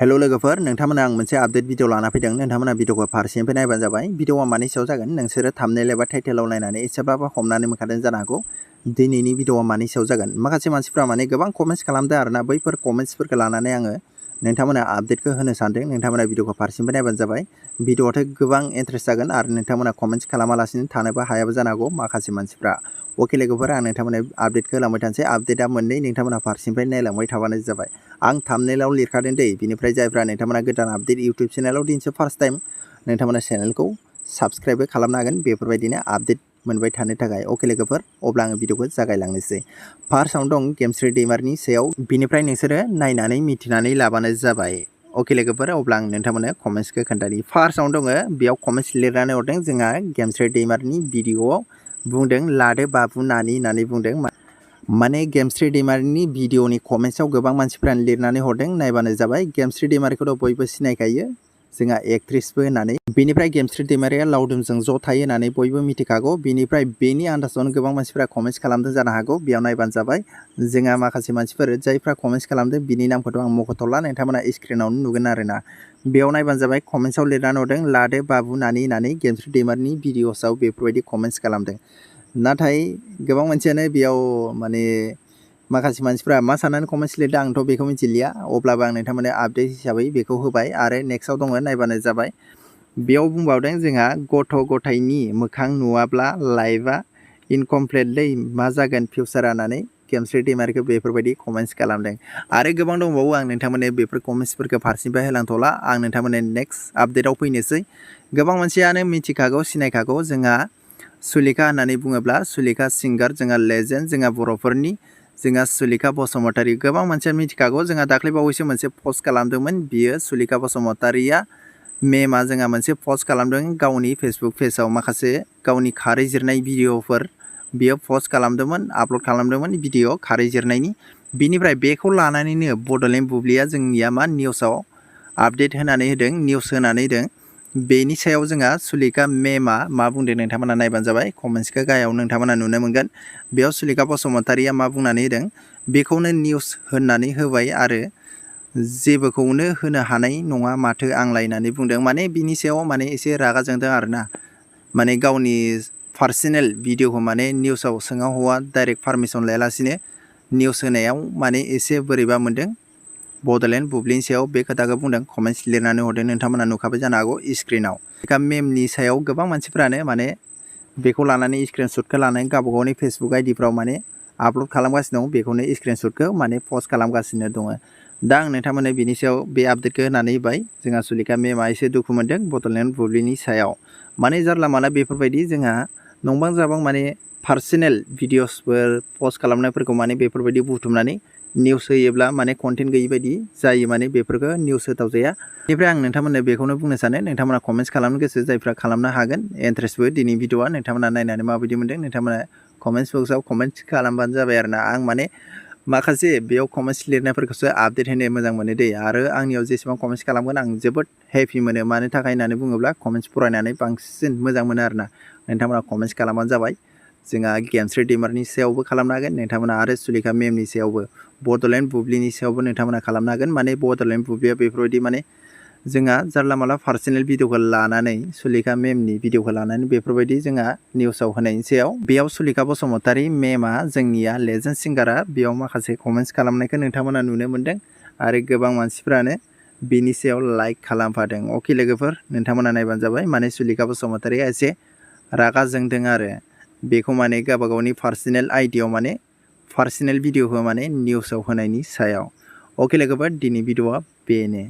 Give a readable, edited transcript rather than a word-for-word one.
hello लोगोफोर नोंथांमोना आं मोनसे आपडेट भिडिअ लाना फैदों नोंथांमोना भिडिअखौ फारसेनिफ्राय नायबानो जाबाय भिडिअआ मानि सायाव जागोन नोंसोरो थाम्बनेल एबा टाइटेलाव नायनानै एसेब्लाबो हमनानै मोनखादों जानो हागौ दिनैनि भिडिअआ मानि सायाव जागोन माखासे मानसिफ्रा माने गोबां कमेन्ट्स खालामदों आरोना बैफोर कमेन्ट्सफोरखौ लानानै आङो नोंथांमोना आपडेटखौ होनो सानदों नोंथांमोना भिडिअखौ फारसेनिफ्राय नायबानो जाबाय भिडिअआथ' गोबां इन्ट्रेस्ट जागोन आरो नोंथांमोना कमेन्ट्स खालामालासिनो थानोबो हायाबो जानो हागौ माखासे मानसिफ्रा ओके लोगोफोर आं नोंथांमोना आपडेटखौ होलांबाय थानोसै आपडेटआ मोननै नोंथांमोना फारसेनिफ्राय नायलांबाय थाबानो जाबाय आं थाम्बनेलाव लिरखादों दै बिनिफ्राय जायफ्रा नोंथांमोना गोदान आपडेट इउट्यूब चेनेलाव दिनैसो फार्स्ट टाइम नोंथांमोना चेनेलखौ साबस्क्राइबबो खालामनो हागोन बेफोरबायदिनो आपडेट मोनबाय थानो थाखाय ओके लोगोफोर अब्ला आङो भिडिअखौ जागायलांनोसै फार्स्टआवनो दं गेमस्रि दैमारिनि सायाव बिनिफ्राय नोंसोरो नायनानै मिथिनानै लाबानो जाबाय ओके लोगोफोर अब्ला आं नोंथांमोननो कमेन्ट्सखौ खोन्थानि फार्स्टआवनो दङ बेयाव कमेन्ट्स लिरनानै हरदों जोंहा गेमस्रि दैमारिनि भिडिअआव बुंदों लादो बाबु नानि होननानै बुंदों माने गेमस्रि दैमारिनि भिडिअनि कमेन्ट्सआव गोबां मानसिफ्रानो लिरनानै हरदों नायबानो जाबाय गेमस्रि दैमारिखौथ' बयबो सिनायखायो जोंहा एक्ट्रिसबो होननानै बेनिफ्राय गेमस्रि दैमारिया लावदुमजों ज' थायो होननानै बयबो मिथिखागौ बेनिफ्राय बेनि आन्दाजावनो गोबां मानसिफ्रा कमेन्ट्स खालामदों जानो हागौ बेयाव नायबानो जाबाय जोंहा माखासे मानसिफोर जायफ्रा कमेन्ट्स खालामदों बिनि नामखौथ' आं मख'थ'ला नोंथांमोना स्क्रिनावनो नुगोन आरोना बेयाव नायबानो जाबाय कमेन्ट्सआव लिरनानै हरदों लादो बाबु नानि होननानै गेमस्रि दैमारिनि भिडिअसआव बेफोरबायदि कमेन्ट्स खालामदों नाथाय गोबां मानसियानो बेयाव माने माखासे मानसिफ्रा मा साननानै कमेन्ट्स लिरदों आंथ' बेखौ मिथिलिया अब्लाबो आं नोंथांमोननो आपडेट हिसाबै बेखौ होबाय आरो नेक्स्टआव दङ नायबानो जाबाय बेयाव बुंबावदों जोंहा गथ' गथायनि मोखां नुवाब्ला लाइफआ इनकमप्लिटलै मा जागोन फिउचार होननानै गेमस्रि दैमारिखौ बेफोरबायदि कमेन्ट्स खालामदों आरो गोबां दंबावो आं नोंथांमोननो बेफोर कमेन्ट्सफोरखौ फारसेनिफ्राय होलांथ'ला आं नोंथांमोननो नेक्स्ट आपडेटआव फैनोसै गोबां मानसियानो मिथिखागौ सिनायखागौ जोंहा सुलेखा होननानै बुङोब्ला सुलेखा सिंगार जोंहा लेजेन्ड जोंहा बर'फोरनि जोंहा सुलेखा बसुमतारी गोबां मानसिया मिथिखागौ जोंहा दाख्लैबावैसो मोनसे पस्ट खालामदोंमोन बियो सुलेखा बसुमतारीया मेमआ जोंहा मोनसे पस्ट खालामदों गावनि फेसबुक पेजाव माखासे गावनि खारै जिरनाय भिडिअफोर बियो पस्ट खालामदोंमोन आपल'ड खालामदोंमोन भिडिअ खारै जिरनायनि बिनिफ्राय बेखौ लानानैनो बड'लेण्ड बुब्लिया जोंनिया मा निउसाव आपडेट होनानै होदों निउस होनानै होदों बेनि सायाव जोंहा सुलेखा मेमआ मा बुंदों नोंथांमोना नायबानो जाबाय कमेन्ट्सखौ गाहायाव नोंथांमोना नुनो मोनगोन बेयाव सुलेखा बसुमतारीया मा बुंनानै होदों बेखौनो निउस होननानै होबाय आरो जेबोखौनो होनो हानाय नङा माथो आंलाय होननानै बुंदों माने बिनि सायाव माने एसे रागा जोंदों आरोना माने गावनि पार्सनेल भिडिअखौ माने निउसाव सोङाव हौवा डाइरेक्ट पारमिसन लायालासिनो निउस होनायाव माने एसे बोरैबा मोनदों बड'लेण्ड बुब्लिनि सायाव बे खोथाखौ बुंदों कमेन्ट्स लिरनानै हरदों नोंथांमोना नुखाबाय जानो हागौ स्क्रिनाव मेमनि सायाव गोबां मानसिफ्रानो माने बेखौ लानानै स्क्रिनशटखौ लानानै गावबा गावनि फेसबुक आइडिफ्राव माने आपल'ड खालामगासिनो दं बेखौनो स्क्रिनशटखौ माने पस्ट खालामगासिनो दङ दा आं नोंथांमोननो बिनि सायाव बे आपडेटखौ होनानै होबाय जोंहा सुलेखा मेमआ एसे दुखु मोनदों बड'लेण्ड बुब्लिनि सायाव माने जारला माला बेफोरबायदि जोंहा नंबां जाबां माने पार्सनेल भिडिअसफोर पस्ट खालामनायफोरखौ माने बेफोरबायदि बुथुमनानै निउस होयोब्ला माने कन्टेन्ट गैयि बायदि जायो माने बेफोरखौ निउस होथाव जाया बेनिफ्राय आं नोंथांमोननो बेखौनो बुंनो सानो नोंथांमोना कमेन्ट्स खालामनो गोसो जायफ्रा खालामनो हागोन इन्ट्रेस्टबो दिनै भिडिअआ नोंथांमोना नायनानै माबायदि मोनदों नोंथांमोना कमेन्ट्स बक्सआव कमेन्ट्स खालामबानो जाबाय आरोना आं माने माखासे बेयाव कमेन्ट्स लिरनायफोरखौसो आपडेट होनो मोजां मोनो दै आरो आंनियाव जेसेबां कमेन्ट्स खालामगोन आं जोबोद हेपि मोनो मानो थाखाय होननानै बुङोब्ला कमेन्ट्स फरायनानै बांसिन मोजां मोनो आरोना नोंथांमोना कमेन्ट्स खालामबानो जाबाय जोंहा गेमस्रि दैमारिनि सायावबो खालामनो हागोन नोंथांमोना आरो सुलेखा मेमनि सायावबो बड'लेण्ड बुब्लिनि सायावबो नोंथांमोना खालामनो हागोन माने बड'लेण्ड बुब्लिया बेफोरबायदि माने जोंहा जारला माला पार्सनेल भिडिअखौ लानानै सुलेखा मेमनि भिडिअखौ लानानै बेफोरबायदि जोंहा निउसाव होनायनि सायाव बेयाव सुलेखा बसुमतारी मेमआ जोंनिया लेजेन्ड सिंगारा बेयाव माखासे कमेन्ट्स खालामनायखौ नोंथांमोना नुनो मोनदों आरो गोबां मानसिफ्रानो बिनि सायाव लाइक खालामफादों अके लोगोफोर नोंथांमोना नायबानो जाबाय माने सुलेखा बसुमतारीया एसे रागा जोंदों आरो बेखौ माने गावबा गावनि पार्सनेल आइडियाव माने पार्सनेल भिडिअखौ माने निउसाव होनायनि सायाव अके लोगोफोर दिनै भिडिअआ बेनो